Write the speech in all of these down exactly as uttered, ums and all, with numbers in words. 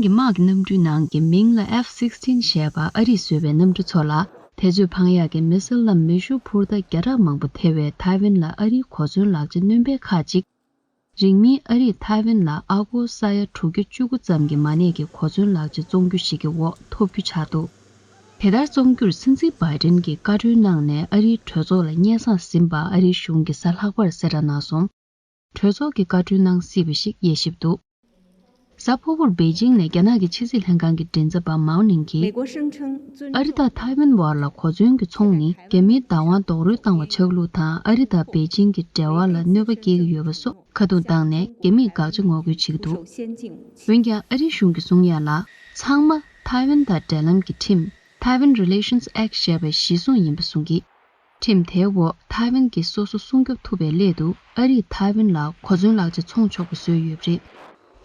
གི་དམག་གི་གནམ་གྲུའི་ནང་གི་མིང་ལ་F sixteen ཞེས་པ་ཨ་རིས་བཟོས་པའི་གནམ་གྲུ་ཚོ་ལ། དེ་ཚོས་འཕང་ཡག་གི་མི་སིལ་ལ་མེ་ཤུགས་འཕུར་མདའ་བརྒྱ་ཕྲག་མང་པོ་ཐེ་བས་ཐའེ་ཝན་ལ་ཨ་རིའི་གོ་མཚོན་ལག་ཆ་སྣོན་པའི་ཁག་ཅིག་རིང་མིན་ཨ་རིས་ཐའེ་ཝན་ལ་ཨ་སྒོར་ས་ཡ་དྲུག་བརྒྱ་བཅུ་དགུ་ཙམ་གྱི་མ་གནས་ཀྱི་གོ་མཚོན་ལག་ཆ་བཙོང་རྒྱུ་ཞིག་གི་འོག་ཐོབ་རྒྱུ་ཆགས་འདུག་དེ་ལྟར་བཙོང་རྒྱུར་སྲིད་འཛིན་བྷའི་ཌེན་གྱིས་བཀའ་འཁྲོལ་གནང་ནས་ཨ་རིའི་གྲོས་ཚོགས་ལ་སྙན་སེང་ཟིན་པ་ཨ་རིའི་གཞུང་གིས་གཟའ་ལྷག་པར་གསལ་བསྒྲགས་གནང་སོང་། གྲོས་ཚོགས་ཀྱིས་བཀའ་འཁྲོལ་གནང་སྲིད་པ་ཞིག་དབྱེ་ཞིབ་འདུག་གཟའ་ཕུར་བུར་པེ་ཅིང་ནས་རྒྱ་ནག་གི་ཕྱི་སྲིད་ལྷན་ཁང་གི་མགྲིན་ཚབ་པ་མའོ་ནིང་གིས། ཨ་རི་དང་ཐའེ་ཝན་བར་ལ་གོ་མཚོན་གྱི་ཚོང་ནི་རྒྱ་མིའི་བདག་དབང་རྡོག་རོལ་བཏང་བ་ཆགས་ལུགས་དང་ཨ་རི་དང་པེ་ཅིང་གི་འབྲེལ་བ་ལ་གནོད་པ་སྐྱེལ་གྱི་ཡོད་པ་སོགས་ཁ་རྡུང་བཏང་ནས་རྒྱ་མིས་དགག་བྱ་ངོ་རྒོལ་བྱེད་ཀྱི་འདུག་འོན་ཀྱང་ཨ་རིའི་གཞུང་གིས་གསུང་ཡ་ལ། ཚང་མ་ཐའེ་ཝན་དང་འབྲེལ་ལམ་གྱི་ཁྲིམས། Taiwan Relations Act ཞེས་པའི་གཞི་བཟུང་ཡིན་པ་གསུང་གིས། ཁྲིམས་དེའི་འོག་ཐའེ་ཝན་གྱིས་སོ་སོ་སྲུང་སྐྱོབ་ཐུབ་པའི་སླད་དུ་ཨ་རིས་ཐའེ་ཝན་ལ་གོ་མཚོན་ལག་ཆ་འཚོང་ཆོག་པ་བཟོས་ཡོད་པ་རེད།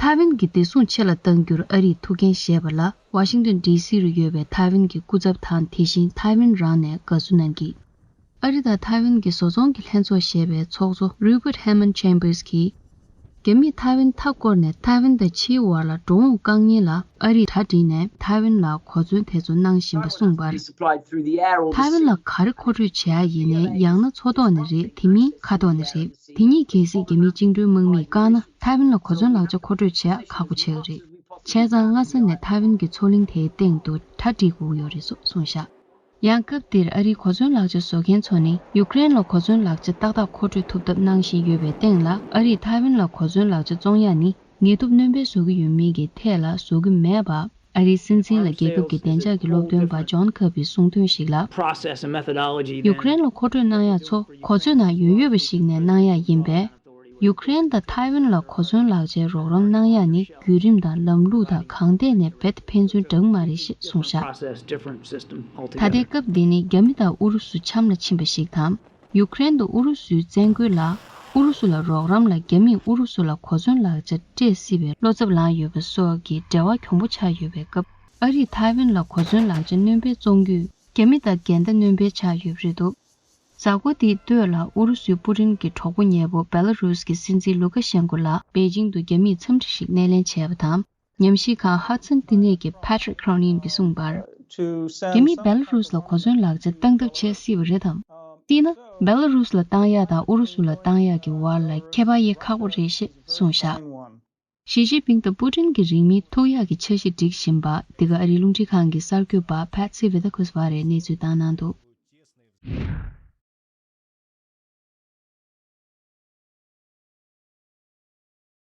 ཐའེ་ཝན་གྱི་བདེ་སྲུང་ཆེ་ལ་གཏང་རྒྱུར་ཨ་རིས་ཐུགས་འགན་བཞེས་པ་ལ་ཝ་ཤིང་ཏོན་ཌི་སི་རུ་ཡོད་པའི་ཐའེ་ཝན་གྱི་སྐུ་ཚབ་དང་དེ་བཞིན་ཐའེ་ཝན་རང་ནས་དགའ་བསུ་གནང་གིས། ཨ་རི་དང་ཐའེ་ཝན་གྱི་བཟོ་ཚོང་གི་ལྷན་ཚོགས་ཞེས་པའི་ཚོགས་གཙོ་Rupert Hammond Chambers གྱིས། རྒྱ་མིས་ཐའེ་ཝན་མཐའ་བསྐོར་ནས་ཐའེ་ཝན་དང་ཕྱིའི་བར་ལ་འགྲོ་འོང་བཀག་ཉར་ལ་ཨ་རིས་གྲ་སྒྲིག་ནས་ཐའེ་ཝན་ལ་གོ་མཚོན་དེ་ཚོ་གནང་བཞིན་པ་གསུངས་པར། ཐའེ་ཝན་ལ་ག་རེ་མཁོ་སྤྲོད་བྱེད་ཡ་ཡིན་ནའི་ཡང་ན་མཚོ་ཐོག་ནས་རེད། དེ་མིན་མཁའ་ཐོག་ནས་རེད། དེ་གཉིས་གལ་སྲིད་རྒྱ་མིའི་བཅིངས་འགྲོལ་དམག་མིས་བཀག་ན་ཐའེ་ཝན་ལ་གོ་མཚོན་ལག་ཆ་མཁོ་སྤྲོད་བྱེད་ཡ་ཁག་པོ་ཆགས་ཀྱི་རེད། བྱས་ཙང་སྔ་ས་ནས་ཐའེ་ཝན་གྱི་མཚོ་གླིང་དེའི་སྟེང་དུ་གྲ་སྒྲིག་དགོས་ཀྱི་ཡོད་རེད་སོགས་གསུངས་བཞག་ཡང་སྐབས་འདིར་ཨ་རིའི་གོ་མཚོན་ལག་ཆ་བཟོ་མཁན་ཚོ་ནི་ཡུཀ་རེན་ལ་གོ་མཚོན་ལག་ཆ་ཏག་ཏག་མཁོ་སྤྲོད་ཐུབ་ཐབས་གནང་བཞིན་ཡོད་པའི་སྟེང་ལ། ཨ་རིས་ཐའེ་ཝན་ལ་གོ་མཚོན་ལག་ཆ་བཙོང་ཡག་ནི་ངལ་དུབ་སྣོན་སྤེལ་བཟོ་གི་ཡོད་མེད་ཀྱི་ཐད་ལ་བཟོ་གི་མེད་པ། ཨ་རིའི་སྲིད་འཛིན་ལ་རྒྱལ་ཁབ་ཀྱི་བདེ་འཇགས་ཀྱི་སློབ་སྟོན་པ་ཇོན་ཁེར་བིས་གསུངས་དོན་ཞིག་ལ། Process and methodology ཡུཀ་རེན་ལ་མཁོ་སྤྲོད་གནང་ཡག་ཚོ་གོ་མཚོན་ནང་ཡོད་ཡོད་པ་ཞིག་ནས་གནང་ཡག་ཡིན་པས། ཡུཀ་རེན་དང་ཐའེ་ཝན་ལ་གོ་མཚོན་ལག་ཆའི་རོགས་རམ་གནང་ཡག་ནི་བརྒྱུད་རིམ་དང་ལམ་ལུགས་དང་གང་ཐད་ནས་རྦད་དེ་ཕན་ཚུན་འདྲ་གི་མ་རེད་ཞེས་གསུངས་བཞག Process different system ད་ལྟའི་altogether. སྐབས་འདི་ནི་རྒྱ་མི་དང་ཨུ་རུ་སུ་འཆམ་ལ་ཕྱིན་པ་ཞིག་དང་། ཡུཀ་རེན་དུ་ཨུ་རུ་སུའི་བཙན་རྒོལ་ལ་ཨུ་རུ་སུ་ལ་རོགས་རམ་ལ་རྒྱ་མིས་ཨུ་རུ་སུ་ལ་གོ་མཚོན་ལག་ཆ་སྤྲད་སྲིད་པའི་བློ་འཚབ་ལངས་ཡོད་པ་སོགས་ཀྱི་འབྲེལ་བ་གྱོང་པོ་ཆགས་ཡོད་པའི་སྐབས། ཨ་རིས་ཐའེ་ཝན་ལ་གོ་མཚོན་ལག་ཆ་སྣོན་སྤེལ་བཙོང་རྒྱུས་རྒྱ་མི་དང་འགལ་ཟླ་སྣོན་སྤེལ་ཆགས་ཡོད་པ་རེད་འདུག་གཟའ་འཁོར་འདིའི་སྟོད་ལ་ཨུ་རུ་སུའི་པུ་ཏིན་གྱི་གྲོགས་པོ་ཉེ་པོ་བེ་ལ་རུས་ཀྱི་སྲིད་འཛིན་ལུ་ཀ་ཤན་ཀོ་ལགས་པེ་ཅིང་དུ་རྒྱ་མིས་འཚམས་འདྲི་ཞིག་སྣེ་ལེན་བྱས་པ་དང་། ཉམས་ཞིབ་ཁང་ཧ་ཚན་བསྟི་གནས་ཀྱི་Patrick Cronin གྱིས་གསུངས་པར། རྒྱ་མིས་བེ་ལ་རུས་ལ་གོ་མཚོན་ལག་ཆ་བཏང་ཐབས་བྱས་སྲིད་པ་རེད་དམ། བལྟས་ན་བེ་ལ་རུས་ལ་བཏང་ཡག་དང་ཨུ་རུ་སུ་ལ་བཏང་ཡག་གི་བར་ལ་ཁྱད་པར་དབྱེ་ཁག་པོ་རེད་ཞེས་གསུངས་བཞག་ཞི་ཅིན་ཕིང་དང་པུ་ཏིན་གྱི་རིང་མིན་ཐུག་ཡག་གི་འཆར་གཞི་སྒྲིག་བཞིན་པ་འདི་ག་ཨ་རིའི་རླུང་འཕྲིན་ཁང་གི་གསར་འགོད་པ་Patsy Widakuswara གནས་ཚུལ་བཏང་གནང་འདུག